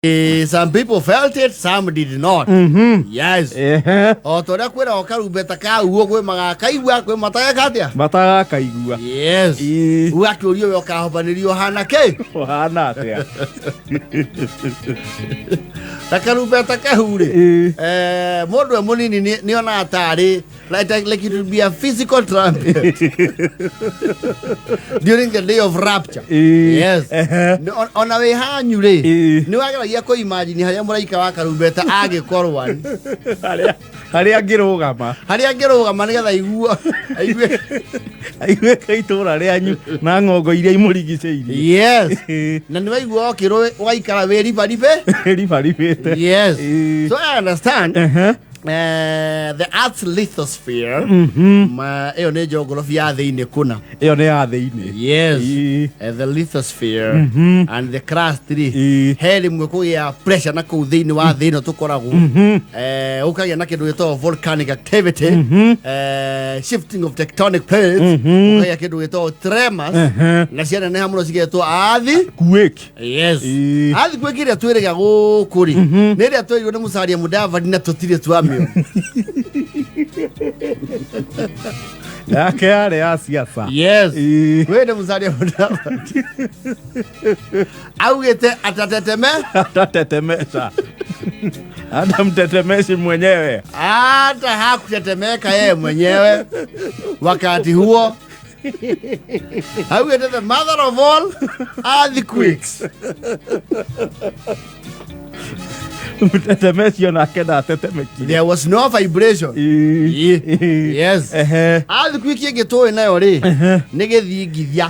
Some people felt it, some did not. Yes. O ta ũrĩa kwĩragwo karumbeta kau kwĩ magakaigua kwĩ matageka atĩa? Matagakaigua. Yes. Ĩĩ. Ũgakĩũrio we ũkahobanĩrio ũhana kĩ? Ũhana atĩa? Ta karumbeta kau rĩ. Ĩĩ. Mũndũ e mũnini nĩ onaga tarĩ like it would be a physical trumpet during the day of rapture. Ĩĩ. Yes. Ehe. Ona wĩ hanyu rĩ, Ĩĩ. nĩ wageragia kũ imagine harĩa mũraika wa karumbeta angĩkorwo arĩ. Harĩa angĩrũgama. Harĩa angĩrũgama nĩgetha aigue. Aiguĩke itũũra rĩanyu na ng'ongo iria imũrigicĩirie. Yes. Ĩĩ. Na nĩ waigua okĩrwo ũgaikara wĩ ribaribe. Ribaribĩte. Yes. Ĩĩ. So I understand. Ehe. The earth's lithosphere, ĩyo nĩ geography ya thĩinĩ kũna. Ĩyo nĩ ya thĩinĩ. Yes. Ĩĩ. The lithosphere and the crust rĩ, Ĩĩ. he rĩmwe kũgĩa pressure na kũu thĩinĩ wa thĩ ĩno tũkoragwo, ũkagĩa na kĩndũ gĩtagwo volcanic activity, shifting of tectonic plates, ũkagĩa kĩndũ gĩtagwo tremors, na cianeneha mũno cigetwo earth Quake. Yes. Ĩĩ. Earthquake ĩrĩa twĩrĩga gũkũ rĩ, nĩ ĩrĩa twerirwo nĩ Musalia Mudavadi na tũtirĩ twamĩona. Yake yarĩ ya siasa. Yes. Ĩĩ. Wĩ nĩ Musalia Mudavadi augĩte atateteme. Atatetemesha. Hata mtetemeshi mwenyewe. Hata hakutetemeka yeye mwenyewe wakati huo. Augĩte the mother of all earthquakes. Mtetemeshi onake ndatetemekire. There was no vibration. Ĩĩ. Ĩĩ. Yes. Ehe. Earthquake ĩngĩ tũĩ nayo rĩ, nĩ gĩthingithia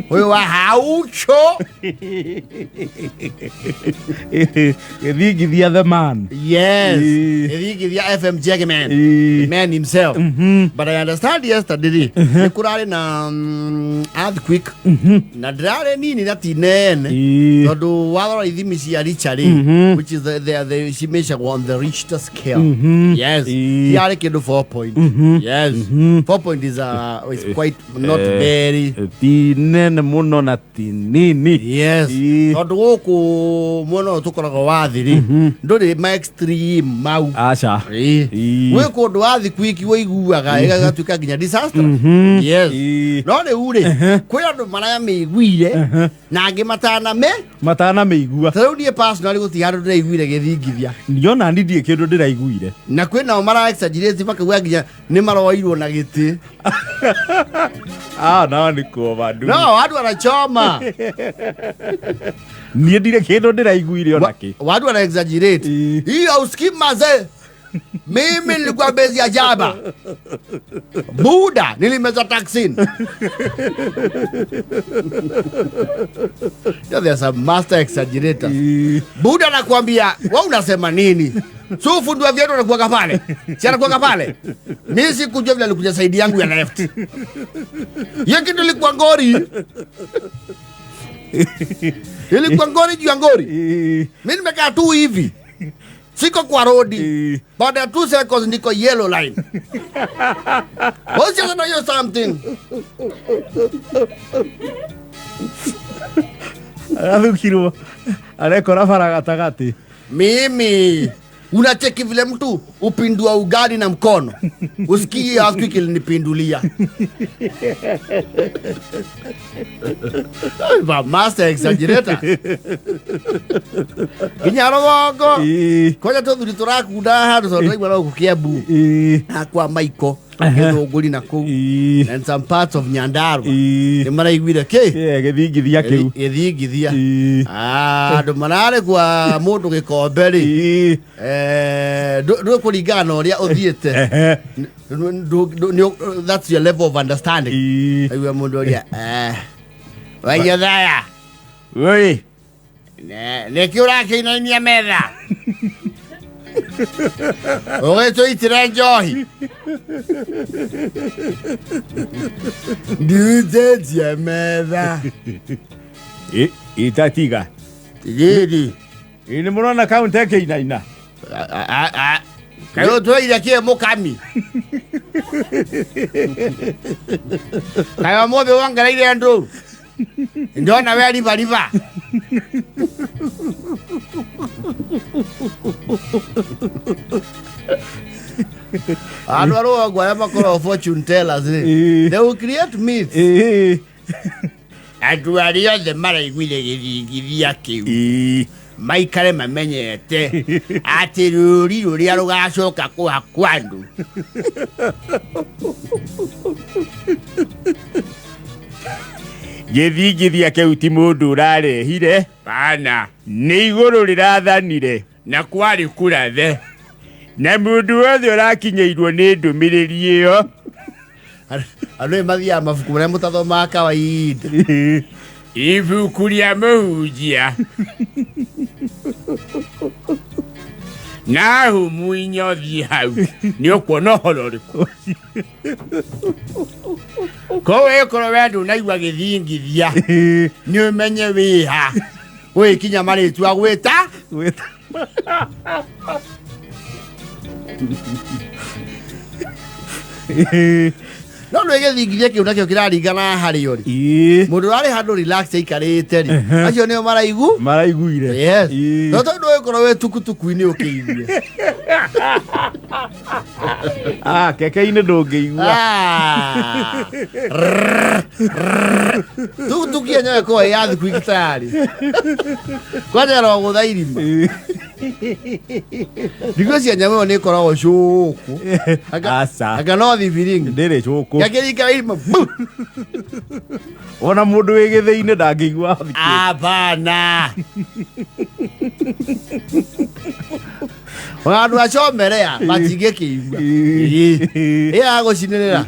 ũyũ wa haucho. Gĩthingithia the man. Yes. Ĩĩ. Gĩthingithia FM Jagman, Ĩĩ. the man himself. But I understand yesterday rĩ, nĩ kũrarĩ na earthquake, na ndĩrarĩ nini na ti nene, Ĩĩ. tondũ warora ithimi cia Richter rĩ, which is the she measure on the Richter scale. Yes. Ĩĩ. Yarĩ kĩndũ 4 point. Yes. 4 point is quite not very Ti nene mũno na ti nini. Yes. Ĩĩ. Tondũ gũkũ mwena ũyũ tũkoragwo wa thĩ rĩ, ndũrĩ ma extreme mau. Aca. Ĩĩ. Ĩĩ. Gwĩ kũndũ wathi kwiki wĩiguaga ĩgatuĩka nginya disaster. Yes. Ĩĩ. No rĩu rĩ, kwĩ andũ maramĩiguire na angĩ mataname. Matanamĩigua. Ta rĩu niĩ personally gũtirĩ handũ ndĩraiguire gĩthingithia. Niona ni ndirĩ kĩndũ ndĩraiguire. Na kwĩ nao mara exaggerate makauga nginya nĩ maroirwo na gĩtĩ. Ah, nao nĩ kuoba. No watu wanachoma. Niĩ ndirĩ kĩndũ ndĩraiguire ona kĩ. Watu wana exaggerate. Ĩĩ. Hiyo usikii mazee. Mimi nilikuwa bezi ya jaba. Buda nilimeza taxin. Yeah, there's a master exaggerator. Ĩĩ. Buda anakuambia, wewe unasema nini? So fundi wa viatu anakuwaga pale. Si anakuwaga pale. Mimi sikujua vile alikuja side yangu ya left. Hiyo kitu ilikuwa ngori. Ilikuwa ngori juu ya ngori. Ĩĩ. Mimi nimekaa tu hivi. Siko kwa rodi. Ĩĩ. Baada ya 2 seconds niko yellow line. What's know you something? Arathukirwo arekora bara gatagatĩ. Mimi unacheki vile mtu upindua ugali na mkono. Usikii earthquake ilinipindulia. Ba master exaggerator. Nginya rũgongo. Ĩĩ. Kwanja tũthuri tũrakunda handũ tondũ tũraigua no gũkũ Kiambu. Ĩĩ. Na kwa Maiko, Gĩthũngũri na kũu. Ĩĩ. And some parts of Nyandarua. Ĩĩ. Nĩ maraiguire kĩ? Ĩĩ, gĩthingithia kĩu. Gĩthingithia. Ĩĩ. Ah, andũ mararĩ kwa mũndũ gĩkombe rĩ. Ĩĩ. Ndũ kũringana na ũrĩa ũthiĩte. Ehe. That's your level of understanding. Ĩĩ. Aigua mũndũ ũrĩa, waigĩthaya. Woi. Nĩkĩ ũrakĩinainia metha? Ũgĩtũitĩra njohi. Ndiutĩtie metha. Ĩ, itatiga. Tigĩri. Ĩ, nĩ mũrona kaunti ĩkĩinaina. Kaĩ ũtwĩire kĩ mũkami? Kaĩ ũmũthĩ wongereire andũ? Ndona we riba riba. Andũ a rũgongo arĩa makoragwo fortune tellers rĩ, they will create myths. Andũ arĩa othe maraiguire gĩthingithia kĩu maikare mamenyete atĩ rũri rũrĩa rũgacoka kũhakwo andũ Gĩthingithia kĩu ti mũndũ ũrarehire, Bana, nĩ igũrũ rĩrathanire na kwarĩ kũrathe. Na mũndũ wothe ũrakinyĩirwo nĩ ndũmĩrĩri ĩyo. Andũ ĩ mathiaga mabuku marĩa mũtathomaga kawaida. Ibuku rĩa mũhunjia Nahumu inya ũthiĩ hau nĩ ũkuona ũhoro ũrĩkũ. Koguo ĩkorwo we ndũnaigua gĩthingithia nĩ ũmenye wĩha gũgĩkinya marĩtua gwĩta. Gwĩta. No nĩ gĩthingithia kĩu nakĩo kĩraringana harĩ ũrĩ mũndũ ũrarĩ handũ relax aikarĩte rĩ, acio nĩo maraigu maraiguire. Yes. No tondũ ũgĩkorwo wĩ tukutuku-inĩ ũkĩigue. Ah, keke-inĩ ndũngĩigua. Ah. Rrrr, rrrr. Tukutuku yenyewe ĩkoragwo ĩ ya thikũ ingĩ tayari kwanja ĩrogũtha irima. Thikũ cia nyamũ ĩyo nĩ ĩkoragwo cũkũ. Aca. Anga no thibiringi ndĩrĩ cũkũ. Gakĩringa irima bu. Ona mũndũ wĩ gĩthĩinĩ ndangĩigua thikũ. Abana ona andũ acomerea matingĩkĩigua ĩragũcinĩrĩra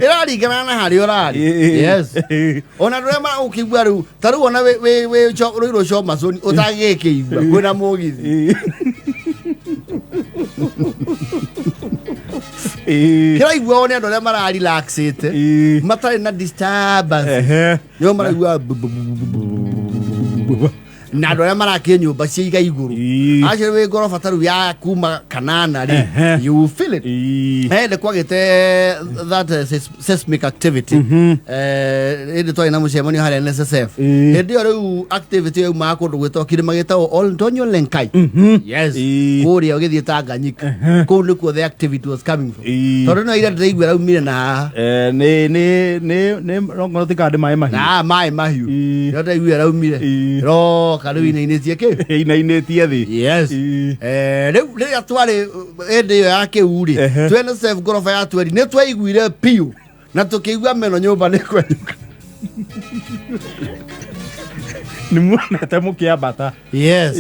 ĩraringana na harĩa ũrarĩ. Yes, ona andũ arĩa maragũkĩigua rĩu ta rĩu ona wĩ rũirũ comaconi ũtangĩkĩigua kwĩna mũgithi kĩraiguagwo nĩ andũ arĩa mararelaxĩte matarĩ na disturbance, nĩo maraigua bu- bu- bu- bu- bu- bu- bu- na andũ arĩa marakie nyũmba cia iga igũrũ acio wĩ ngoroba ta rĩu ya kuma kanana rĩ, you feel it. Nĩ kwagĩte that seismic activity. Hĩndĩ twarĩ na mũcemanio harĩa NSSF, hĩndĩ ĩyo rĩu activity yaumaga kũndũ gwĩtagwo kĩrĩma gĩtagwo Ol Doinyo Lenkai. Yes, kũrĩa ũgĩthiĩ Tanganyika kũu nĩkuo the activity was coming from. Tondũ no ira ndĩraigua raumire na haha. Nĩ nongorwo tikandĩ maĩ mahiũ. Na maĩ mahiũ. Nĩo ndĩraigua raumire. Roka rĩu inainĩtie kĩ Inainĩtie thĩ. Yes. Rĩu rĩrĩa twarĩ hĩndĩ ĩyo ya kĩu rĩ, twene save ngoroba ya tweri nĩ twaiguire piũ na tũkĩigua meno nyũmba nĩ kwenyũka. Nĩ muonete mũkĩambata. Yes.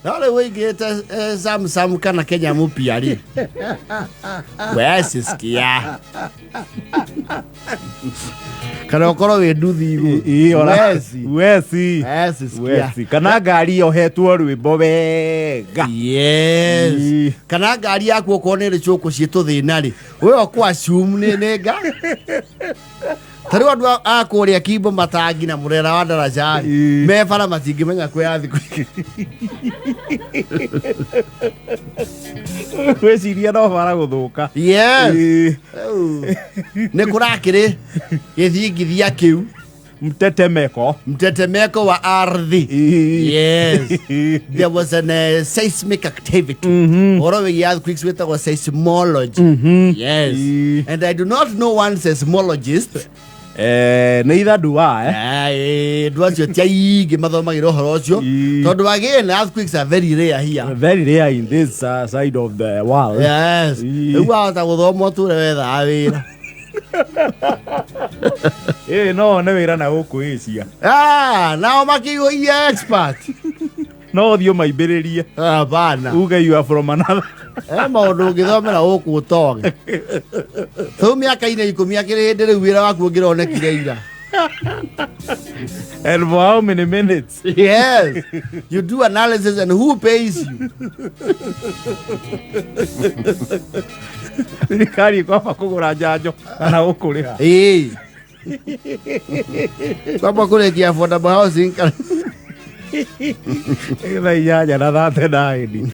No rĩu ũingĩrĩte Samsung kana Kenya mpya rĩ, wecisikia kana ũkorwo wĩ nduthi igũrũ. Weci. Weci. Wecisikia. Weci kana ngari yohetwo rwĩmbo wega. Yes. Kana ngari yaku okorwo nĩ ĩrĩ cũkũ ciĩ tũthĩna rĩ, we ũkũ assume nĩ nga ta rĩu andũ a kũrĩa Kimbo matangi na mũrera wa daraja rĩ, me bara matingĩmenya kwĩ ya thikũ igĩrĩ. Wĩciria no bara gũthũka. Yes. Rĩu, nĩ kũrakĩrĩ gĩthingithia kĩu. Mtetemeko. Mtetemeko wa ardhi. Yes, there was an seismic activity. Ũhoro wĩgiĩ earthquakes wĩtagwo seismology. Yes. And I do not know one seismologist. Neither do I. Aye, andũ acio ti aingĩ mathomagĩra ũhoro ũcio tondũ again earthquakes are very rare here. Very rare in this side of the world. Yes. Rĩu wahota gũthoma ũtũre wethaga wĩra. Ĩ no one wĩra na gũkũ Asia. Ah, nao makĩihũirie expert. No ũthiĩ ũmaimbĩrĩrie. Hapana. Uge you are from another. Maũndũ ũngĩthomera gũkũ ũtoge rĩu mĩaka-inĩ 10 akĩrĩ hĩndĩ rĩu wĩra waku ũngĩronekire ira. And for how many minutes? Yes, you do analysis and who pays you? Thirikari ĩkwamba kũgũra njanjo kana gũkũrĩha. Ĩĩ, kwamba kũrĩkia affordable housing kana 8:39.